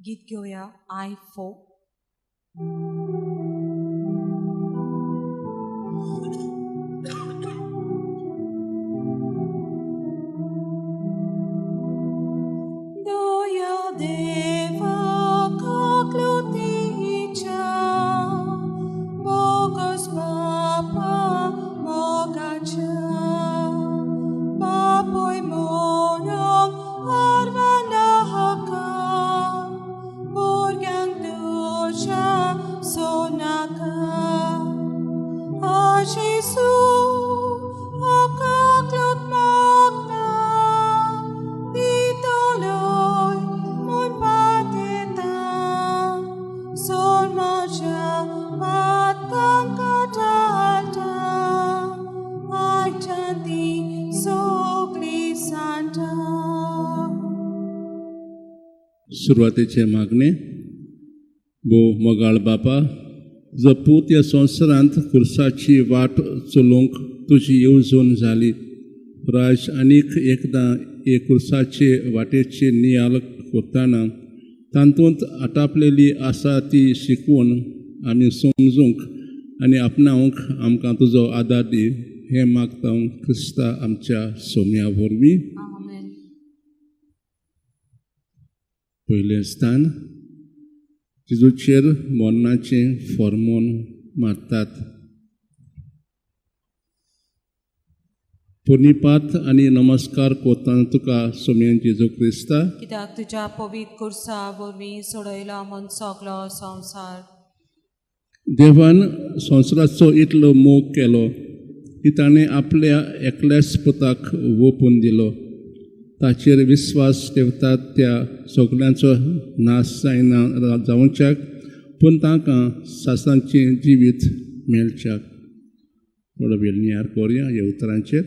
गीत घेवया I 4. Doya deva kakluticha bogos papa mogacha papoy monong arvanahaka burgang dusha sonaka a Jesu akaklot magna tituloy mon pateta son maja patang katalta ay chanti sokli santa. सुरवातेचे मागणे. भोव मोगाळ बापा, जो पूत ह्या संवसारांत खुर्साची वाट चलोवंक तुजी येवजण जाली, राज आनीक एकदां हे खुर्साचे वाटेचे नियाळ करतना तातूंत आटापलेली आसा ती शिकून आमी समजूंक आनी आपणावंक आमकां तुजो आदार दी हें मागता क्रिस्ता आमच्या सोम्या वरवीं. आमेन. पयलें स्थान जेजूचेर मरणाचें फॉर्मोन मारतात. पुर्णिपात आनी नमस्कार कोतान तुका सोम्यान जेजू क्रिस्ता, कित्याक तुज्या पवित्र खुर्सा वरवीं सोडयला म्हूण सगलो संवसार. देवान संवसाराचो इतलो मोग केलो की ताणें आपल्या एकल्याच पुताक ओंपून दिलो. ताचेर विस्वास ठेवतात त्या सगल्यांचो नाश जायना जावच्याक, पूण तांकां सासांचें जिवीत मेळच्याक. थोडो वेळ नियार करुया ह्या उतरांचेर.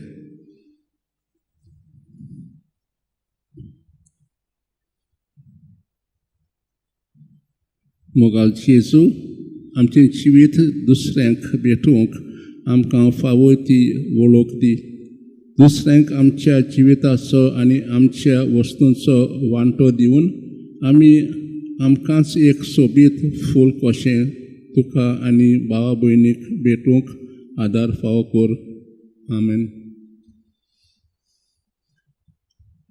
मोगाल जेजू, आमचें जिवीत दुसऱ्यांक भेटोवंक आमकां फावो ती वळख दी. दुसऱ्यांक आमच्या जिविताचो आनी आमच्या वस्तूंचो वांटो दिवन आमी आमकांच एक सोबीत फूल कशें तुका आनी भावा भयणीक भेटूंक आदार फावो कर. आमेन.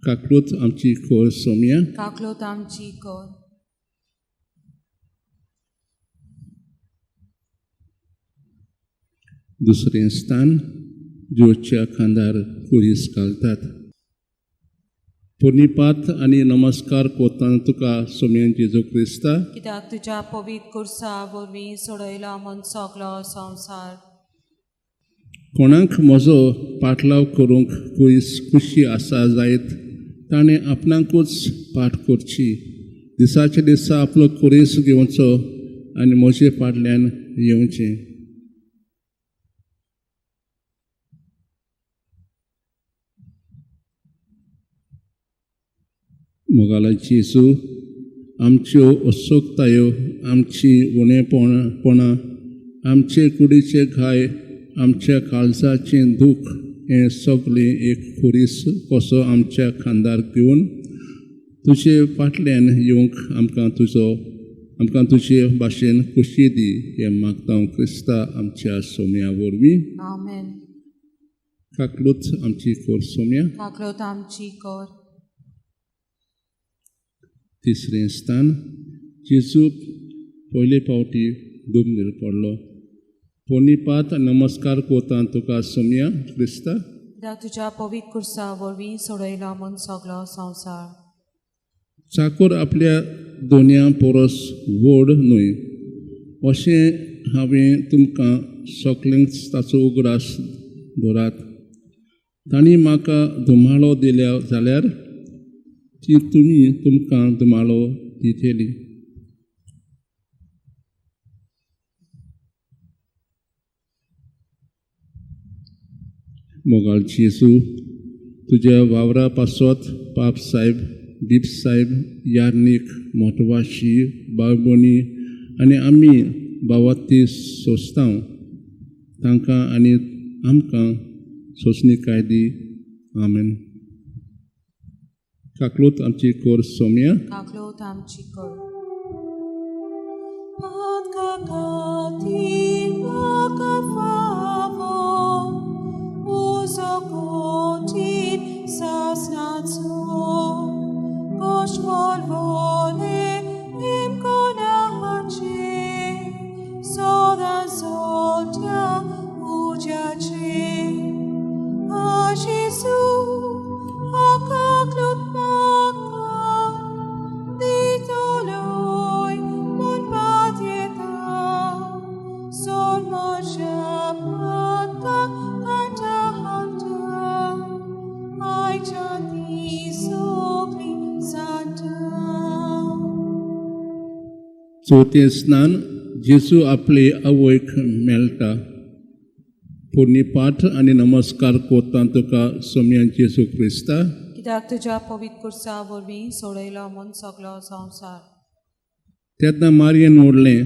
काकलूत आमची कर सोम्या. काकलूत आमची कर. दुसरें स्थान ज्योच्या खांदार कुरीस घालतात. पुर्णिपात आनी नमस्कार कोतान तुका सोम्यान जेजू क्रिस्ता, कित्याक तुज्या पवित्र खुर्सा वरवीं सोडयला म्हूण सगलो संवसार. कोणाक म्हजो पाटलाव करूंक कुरीस खुशी आसा जायत ताणें आपणाकूच पाठ करची. दिसाचे दिसा आपलो कुरीस घेवचो आनी म्हजे फाटल्यान येवचें. मोगाला जेजू, आमच्यो अस्वस्थतायो, आमची उणेपणां, आमचे कुडीचे घाय, आमच्या काळजाचें दूख हें सगळें एक खुरीस कसो आमच्या खांदार घेवन तुजे फाटल्यान येवंक आमकां तुजे भाशेन खुशी दी हें मागता हांव क्रिस्ता आमच्या सोम्या वरवीं. आमेन. काकलूत आमची कर सोम्या. काकलूत आमची कर. तिसरें स्थान जेजू पयले फावटी दुमगेर पडलो. पुर्णिपात नमस्कार कोता तुका सोम्या क्रिस्ता, कित्याक तुज्या पवित्र खुर्सा वरवीं सोडयला म्हूण सगलो संवसार. चाकोर आपल्या दोनया परस व्हड न्हय अशें हांवें तुमकां सगल्यांक ताचो उगडास दवरात. तांणी म्हाका धुमाळो दिल्या जाल्यार ती तुमी तुमकां धुमाळो दितली. मोगाळ जेजू, तुज्या वावरा पासत पाप साहेब, दीप साहेब, यार्नीक, मोटवाशी, बाळबोनी आनी आमी बावाती सोंसता तांकां आनी आमकां सोंसणीकाय दी. आमेन. काकलूत आमची कर सोम्या. काकलूत आमची कर. खातीर म्हाका फावो उजो कोटीन सासणाचो कश्ट वळवळे इमकोनाचे सदां जोडट्या उज्याचे आ जेजू आकाकलोत म्हाका दितलोय म्हूण पातयेता सोड म्हज्या पातकां कांटा हाडटा आयच्या ती सगळीं जाता. चवथें स्नान जेजू आपले आवयक मेळटा. पुण्यपाठ आनी नमस्कार कोता तुका सोम्या जेजू क्रिस्ता. कित्याक तुज्या पवित्र खुर्सा वरवीं सोडयलो म्हूण सगलो संवसार. तेन्ना मारयेन म्हणलें,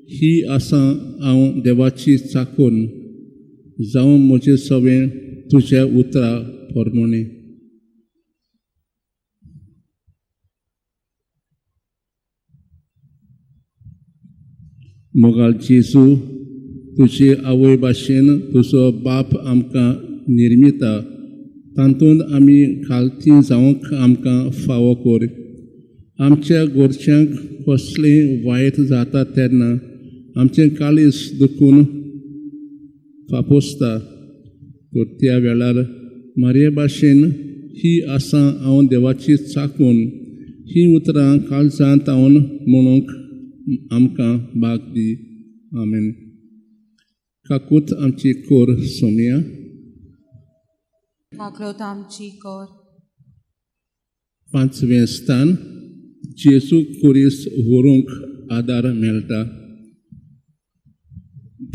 ही आसा हांव देवाची चाकून, जावं म्हजें सवें तुज्या उतरा प्रमाणें. मोगाळ जेजू, तुजे आवय भाशेन तुजो बाप आमकां निर्मिता, तातूंत आमी खालती जावंक आमकां फावो कर. आमच्या गोरच्यांक कसलें वायट जाता तेन्ना आमचें काळीज दुखून फापोसता, तर त्या वेळार मारये भाशेन ही आसा हांव देवाची चाकून ही उतरां काळजांत हांव म्हणूंक आमकां भाग दी. आमेन. काकूत आमची कोर सोमया. काकलोत आमची कर. पांचवें स्थान जेजू खुरीस व्हरूंक आदार मेळटा.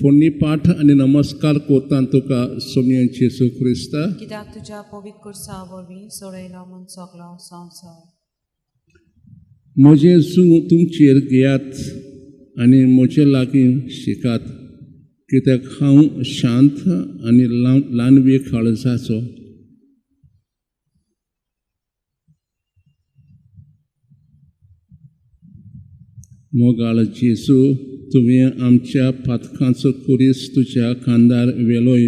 पुण्यपाठ आनी नमस्कार कोता तुका सोमया जेजू क्रिस्ता. कित्याक तुज्या पवित्र खुर्सा वरवीं सोडयलो म्हूण सगलो संवसार. म्हजें जू तुमचेर घेयात आनी म्हजे लागीं शिकात, कित्याक हांव शांत आनी ल्हानवी काळजाचो. मोगाळ जेजू, तुवें आमच्या पातकांचो खुरीस तुज्या खांदार व्हेलोय,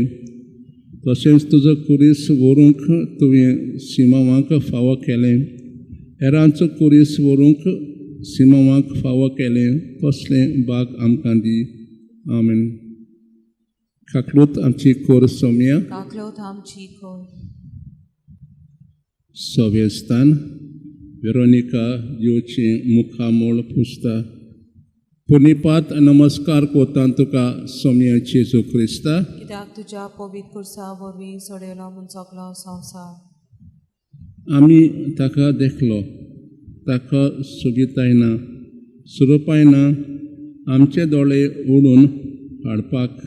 तशेंच तुजो खुरीस व्हरूंक तुवें सिमांवाक फावो केलें. हेरांचो खुरीस व्हरूंक सिमांवाक फावो केलें तसलें भाग आमकां दी. आमेन. काकलूत आमची कोर सोमया. काकलोत आमची कोर. सवें स्थान वेरोनिका दिवचें मुखामोळ पुसता. पुण्यपात नमस्कार कोता तुका सोमया जेजू क्रिस्ता. कित्याक तुज्या पवित्र खुर्सा वरवीं सोडयलो म्हूण सगलो संवसार. आमी ताका देखलो, ताका सोबिताय ना, सुरोपाय ना, आमचे दोळे ओडून हाडपाक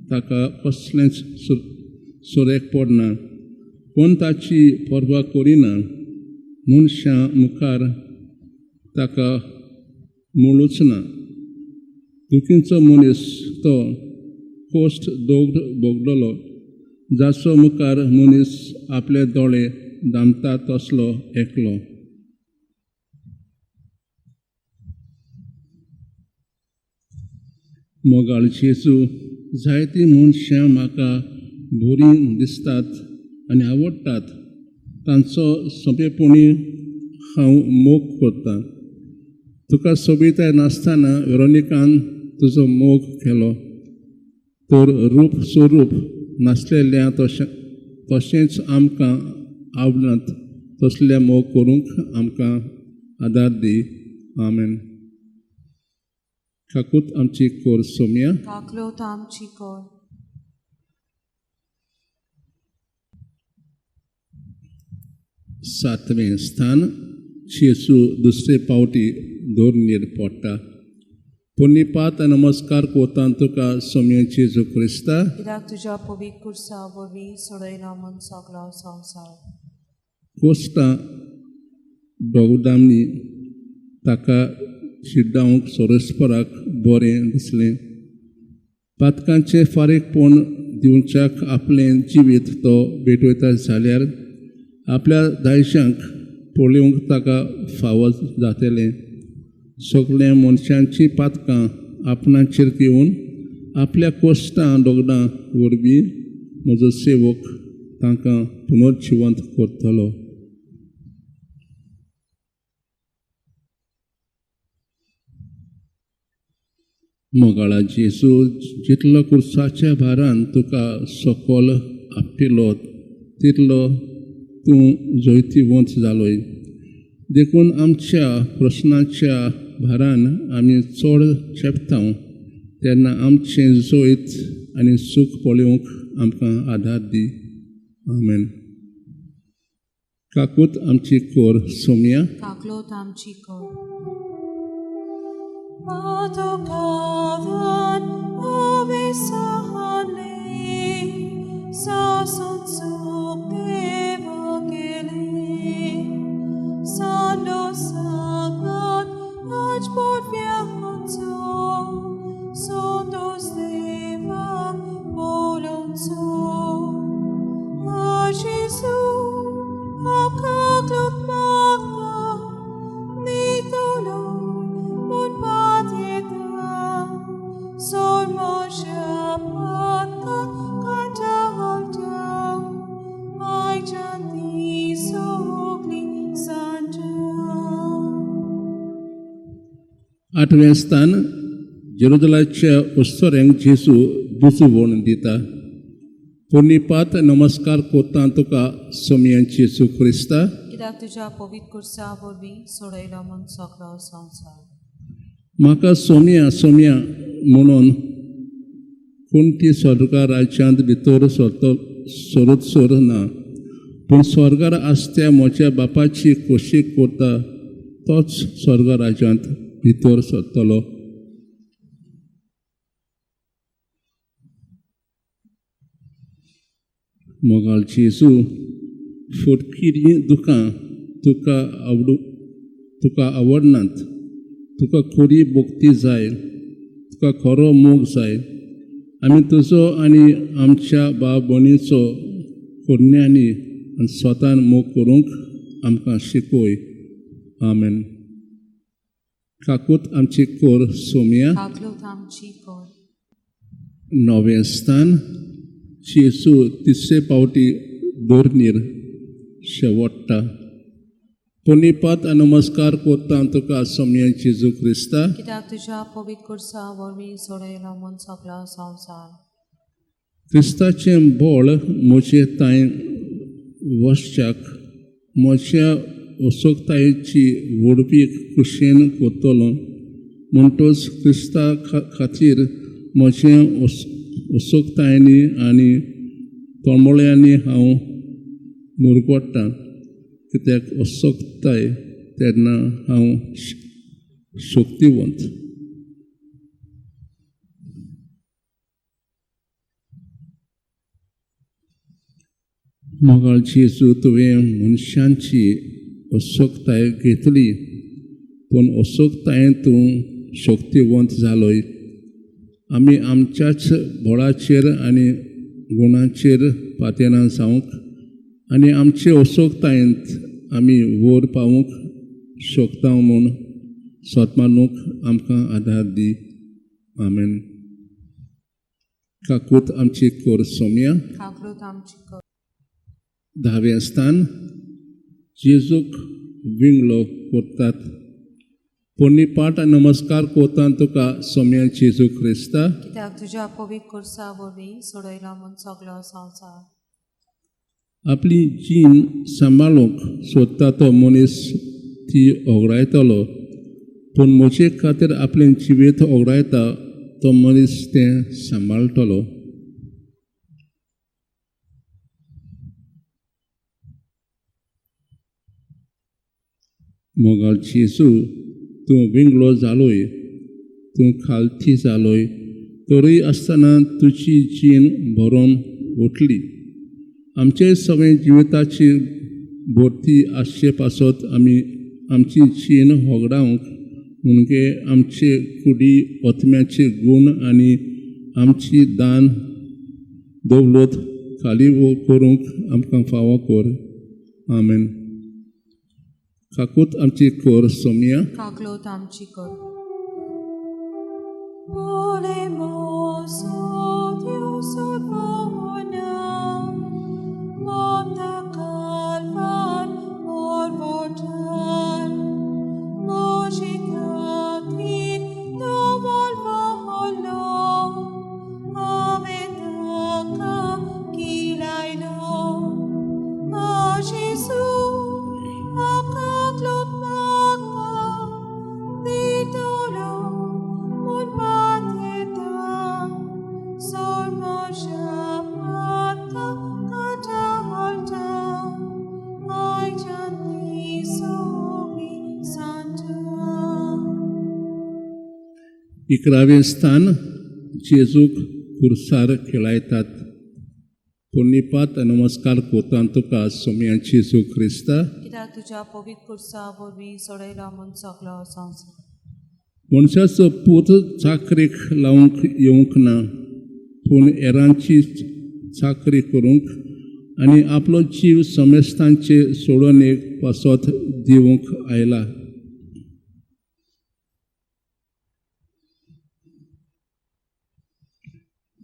ताका कसलेंच सुरेक पडना. कोण ताची पर्वा करिना, मनशां मुखार ताका मोळूच ना. दुखीचो मनीस तो कोश्ट दोग भोगलोलो, जाचो मुखार मनीस आपले दोळे दामता तसलो एकलो. मोगाळ जेजू, जायतीं मनशां म्हाका बरीं दिसतात आनी आवडटात, तांचो सोंपेपणी हांव मोग करतां. तुका सोबिताय नासतना वेरोनिकान तुजो मोग केलो, तर रूप स्वरूप नासलेल्या तशेंच आमकां आवडनात तसले मोग करूंक आमकां आदार दी. आमेन. काकूत आमची कोर सोमया. काकलोत आमची कोर. सातवें स्थान जेजू दुसरे पावटी दोरनीर पडटा. पुण्यपात नमस्कार कोता तुका सोमया जेजू क्रिस्ता. कित्याक तुज्या पवित्र खुर्सा वरवीं सोडयलो म्हूण सगलो संवसार. कोस्ता दोगदामनी ताका शिड्डावंक सोरस्पराक बरें दिसलें. पातकांचें फारीकपण दिवच्याक आपलें जिवीत तो भेटयता जाल्यार आपल्या दायशांक पळोवंक ताका फावो जातलें. सगल्या मनशांचीं पातकां आपणाचेर घेवन आपल्या कोश्टां दोगडां वरवीं म्हजो सेवक तांकां पुनर्जिवंत करतलो. मोगाळा जेजू, जितलो कुर्साच्या भारान तुका सकल आपटिलो तितलो तूं जैतिवंत जालोय. देखून आमच्या प्रश्नाच्या भारान आमी चड चेपता तेन्ना आमचें जैत आनी सूख पळोवंक आमकां आदार दी. आमेन. काकूत आमची कोर सोमया. काकलोत आमची कर. आठवें स्थान जेरुजलाच्या उत्सऱ्यांक जेजू बुजवण दिता. पुर्णिपात नमस्कार कोता तुका सोमयान जेजू क्रिस्ता, कित्याक तुज्या पवित्र कुर्सा वरवीं सोडयलो म्हूण सगळो संवसार. म्हाका सोमया सोमया म्हणून कोण ती स्वर्गा राज्यांत भितर सरतो सरूच सर ना, पूण स्वर्गार आसत्या म्हज्या बापाची खोशी करता तोच स्वर्ग राज्यांत भितर सरतलो. मोगाळ जेजू, फटकिरी दुकां तुका आवडनात. तुका खरी भक्ती जाय, तुका खरो मोग जाय. आमी तुजो आनी आमच्या भाव भयणीचो कोरण्यांनी आनी स्वतान मोग करूंक आमकां शिकय. आमेन. काकूत आमची कोर सोमया. काकलोत आमची कर. नवें स्थान जेजू तिसरे पावटी दोर्नीर शेवट्टा. पुर्णिपात नमस्कार कोता तुका सोमया जेजू क्रिस्ता, कित्याक तुज्या पवित्र कुर्सा वरवीं सोडयलो म्हूण सगळो संवसार. क्रिस्ताचें बळ म्हजे तांय वसच्याक म्हज्या असोकतायेची व्हडवीक खुशयेन करतलो. म्हणटच क्रिस्ता खातीर म्हजें असोकतायेंनी आनी तळमळ्यांनी हांव मुरगोट्टां, कित्याक असोकताय तेन्ना हांव शक्तिवंत. मोगाळ जेजू, तुवें मनशांची असोकताय घेतली, पूण असोकतायेन तूं शक्तिवंत जालोय. आमी आमच्याच बळाचेर आनी गुणाचेर पातेना जावंक आनी आमचे असोकतायेंत आमी वयर पावूंक शकता म्हूण सोतमानूक आमकां आदार दी. आमेन. काकूत आमची कोर सोमया. काकलोत आमची कर. धावें स्थान जेजूक विंगलो कोतात. पुर्णिपाट नमस्कार कोता तुका सोमया जेजू क्रिस्ता, कित्याक तुज्या पवित्र कुर्सा वरवीं सोडयलो म्हूण सगळो संवसार. आपली जीण सांबाळूंक सोदता तो मनीस ती ओगडायतलो, पूण म्हजे खातीर आपलें जिवीत ओगडायता तो मनीस तें सांबाळटलो. मोगाळ जेजू, तूं विंगलो जालोय, तूं खालती जालोय, तरूय आसतना तुजी जीण भरोन उठली. आमचे सगळे जिविताची भरती आसचे पासत आमी आमची जीण होगडावंक म्हणजे आमचे कुडी आत्म्याचे गूण आनी आमची दान दौलत खाली करूंक आमकां फावो कर. आमेन. काकूत आमची कर सोमया. काकलोत आमची कर. Volemos, oh Dios, salvaona, monta calvan morvotan, mojikatin dovolvolo, avetaka kilailo, a Jésus, akaklot magpa, ditolo, mun pateta, sol mojapata kataholta, ay janti sobi santa. इकरावें स्थान जेजूक खुर्सार खेळायतात. पुण्यपात नमस्कार कोतान तुका सोम्या जेजू क्रिस्ता. कित्याक तुज्या पवित्र खुर्सा वरवीं सोडयला म्हूण सगलो संवसार. मनशाचो पूत चाकरीक लावंक येवंक ना, पूण हेरांची चाकरी करूंक आनी आपलो जीव समेस्तांचे सोडोवणेक पासत दिवंक आयला.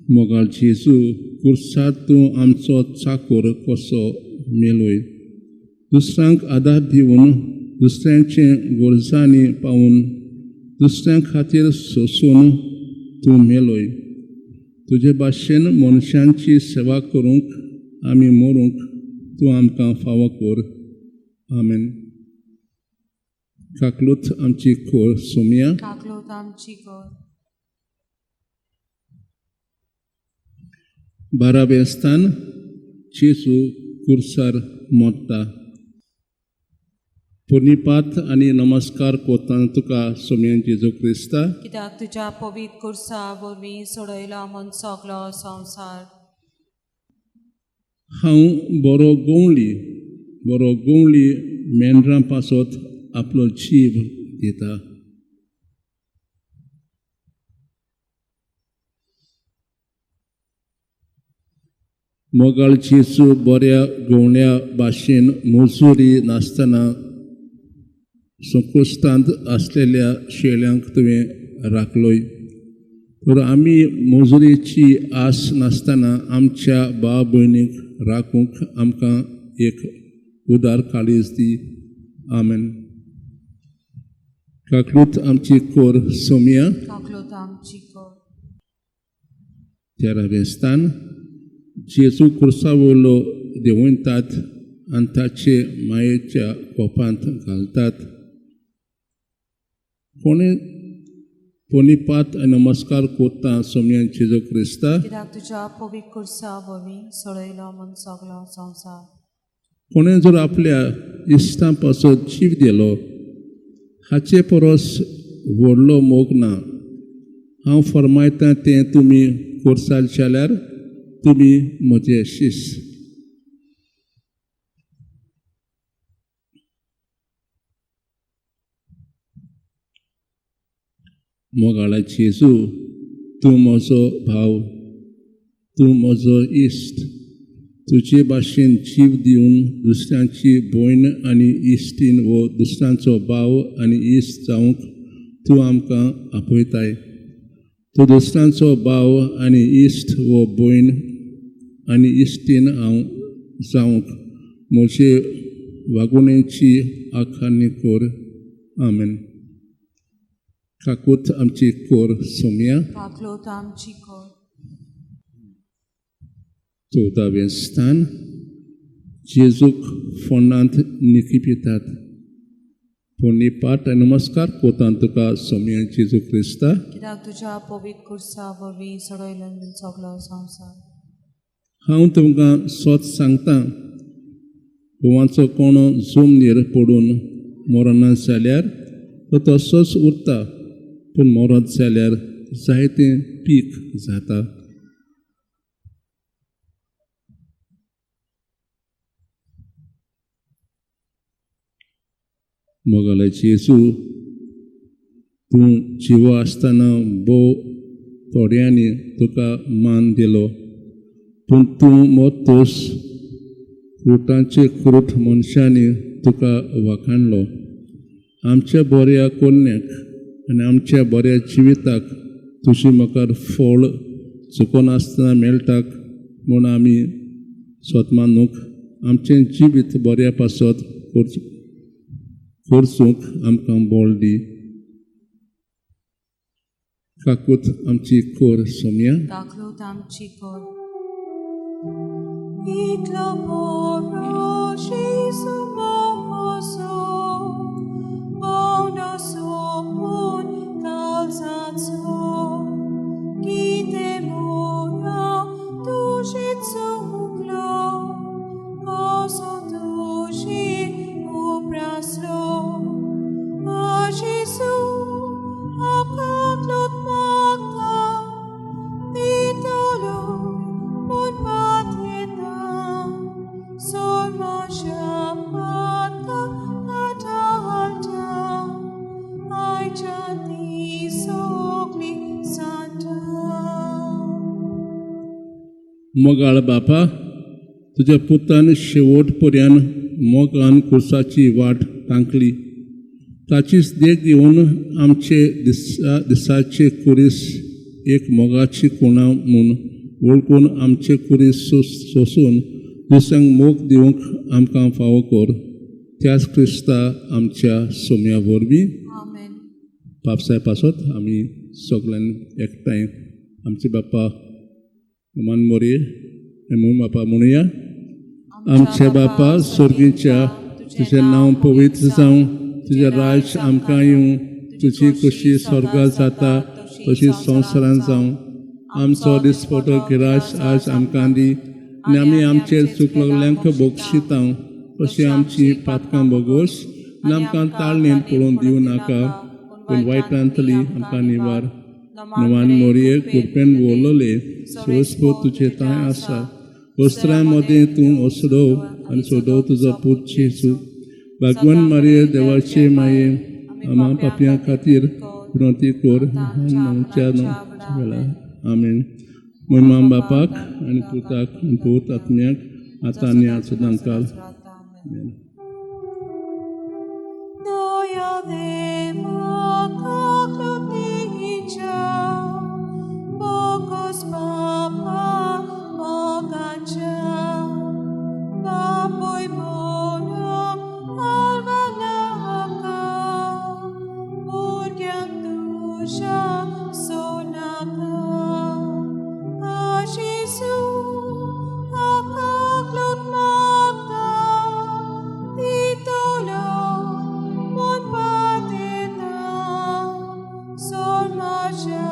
मोगाळ जेजू, खुर्सार तूं आमचो चाकोर कसो मेलोय, दुसऱ्यांक आदार दिवन, दुसऱ्यांचे गरजांनी पावून, दुसऱ्यां खातीर सोंसून तूं मेलोय. तुजे भाशेन मनशांची सेवा करूंक आमी मरूंक तूं आमकां फावो कर. आमेन. काकलूत आमची खोर सोमया. काकलूत आमची खोर. बारावें स्थान जेजू खुर्सार मोडटा. पुर्णिपात आनी नमस्कार कोतान तुका सोमया जेजू क्रिस्ता. कित्याक तुज्या पवित्र खुर्सा वरवीं सोडयला म्हूण सगलो संवसार. हांव बरो गवळी, बरो गवळी मेंढरां पासत आपलो जीव दिता. मोगाळ जेजू बऱ्या गवळ्या भाशेन मजुरी नासतना संकुश्टांत आसलेल्या शेळ्यांक तुवें राखलोय. तर आमी मजुरीची आस नासतना आमच्या भाव भयणीक राखूंक आमकां एक उदार काळीज दी. आमेन. काकलूत आमची कोर सोमया. काकलूत आमची कोर. तेरावें स्थान जेजू खुर्सा वयलो देंवयतात आनी ताचे मायेच्या कोपांत घालतात. कोणें पुर्णिपात आनी नमस्कार कोत्ता सोमया जेजू क्रिस्ता. कित्याक तुज्या पवित्र खुर्सा वरवीं सोडयलो म्हूण सगलो संवसार. कोणें जर आपल्या इश्टां पासत जीव दिलो, हाचे परस व्हडलो मोग ना. हांव फर्मायतां तें तुमी खुर्सार जाल्यार तुमी म्हजे शीस. मोगाळा जेजू, तूं म्हजो भाव, तूं म्हजो इश्ट. तुजे भाशेन जीव दिवन दुसऱ्यांची भयण आनी इश्टीन वो दुसऱ्यांचो भाव आनी इश्ट जावंक तूं आमकां आपयताय. तूं दुसऱ्यांचो भाव आनी इश्ट वो भयण आनी इश्टीन हांव जावंक म्हजे वागुणेची आखाणी कर. आमेन. काकूत आमची कोर सोमया. काकलूत आमची कोर. चवदावें स्थान जेजूक फोंडांत निकिपितात. पुर्णिपात आनी नमस्कार कोतान तुका सोमया जेजू क्रिस्ता. कित्याक तुज्या पवित्र खुर्सा वरवीं सोडयलो म्हूण सगलो संवसार. हांव तुमकां सत सांगता, गोवाचो कोणो जमनीर पडून मरना जाल्यार तो तसोच उरता, पूण मरत जाल्यार जायतें पीक जाता. मोगाले जेजू, तूं जिवो आसतना भोव थोड्यांनी तुका मान दिलो, पूण तूं मरतूच क्रुटांचे क्रूट मनशांनी तुका वाखाणलो. आमच्या बऱ्या कोन्याक आनी आमच्या बऱ्या जिविताक तुजी मुखार फळ चुकनासतना मेळटा म्हूण आमी स्वत मानूंक आमचें जिवीत बऱ्या पासत करचूंक आमकां बळ दी. काकूत आमची कोर सोम्या. काकूत आमची कोर. इतलो बरो जेजू म्हजो, भोवनो सोपून काळजाचो, कितें म्हूण हांव तुजें चुकलो, कसो तुजेर उप्रासलो. आ जेजू, हांव काकूत मागता, दितलो म्हूण पातयेता, सोड म्हज्या पातकां आतां हाडटा, आयच्या ती सगळीं सांडटा. मोगाळ बापा, तुज्या पुतान शेवट पर्यान मोगान खुर्साची वाट तांकली. ताचीच देख घेवन आमचे दिसा दिसाचे कुरीस एक मोगाची कुणा म्हूण वळखून आमचे कुरीस सोसून दुसऱ्यांक मोग दिवंक आमकां फावो कर. त्याच क्रिस्ता आमच्या सोम्या वरवीं. आमेन. बापसाय पासत आमी सगळ्यांनी एकठांय आमचे बापा मान मोरये म्हूण बापा म्हणुया. आमच्या बापा सर्गीच्या, तुजें नांव पवित्र जावं, तुजें राज आमकां येवं, तुजी खुशी स्वर्गात जाता तशी संवसारांत जावं. आमचो दिसपटो गिराज आज आमकां दी आनी आमी आमचे चुकलल्यांक बक्षिता तशी आमची पातकां भोगोस आनी आमकां ताळणेन पळोवन दिवं नाका, पूण वायटांतली आमकां निवार. नवान मोरये कृपेन वोलले, सोसपो तुजे तांय आसा. वस्त्रां मदें तूं असडो आनी सोडो तुजो पूत जेजू. भगवान मारये देवाचे माये, आमा पापयां खातीर विनंती कर आमच्या वेळार. आमेन. महिमा बापाक आनी पुताक आनी पूत आत्म्याक, आतां आनी सदां काल. आमेन. दया देवा काकूतीच्या, बोगस बापा मोगाच्या, बापूय म्हणून आलवानाका, भुरग्यांक तुज्या सोनाका. आ जेजू, हांव काकूत मागता, दितलो म्हूण पातयेता, सोड म्हज्या